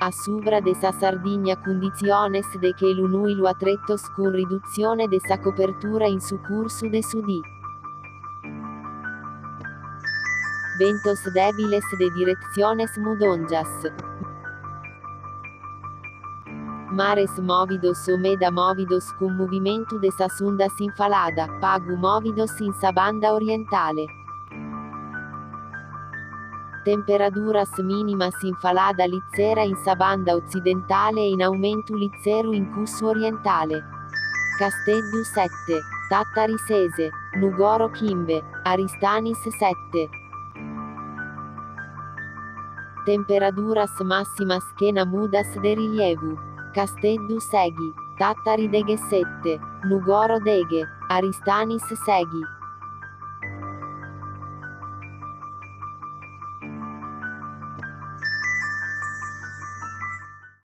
A subra de sa Sardigna cunditziones de chelu nùilu a tretos cun ridutzione de sa cobertura in su cursu de su die. Bentos dèbiles de diretziones mudòngias. Mares mòvidos o meda mòvidos cun movimentu de sas undas in falada, pagu mòvidos in sa banda orientale. Temperaduras mìnimas in falada lizera in sa banda otzidentale e in aumentu lizeru in cussu orientale. Casteddu sete, Tàtari ses, Nùgoro chimbe, Aristanis sete. Temperaduras màssimas chena mudas de rilievu. Casteddu sèighi, Tàtari deghessete, Nùgoro deghe, Aristanis sèighi.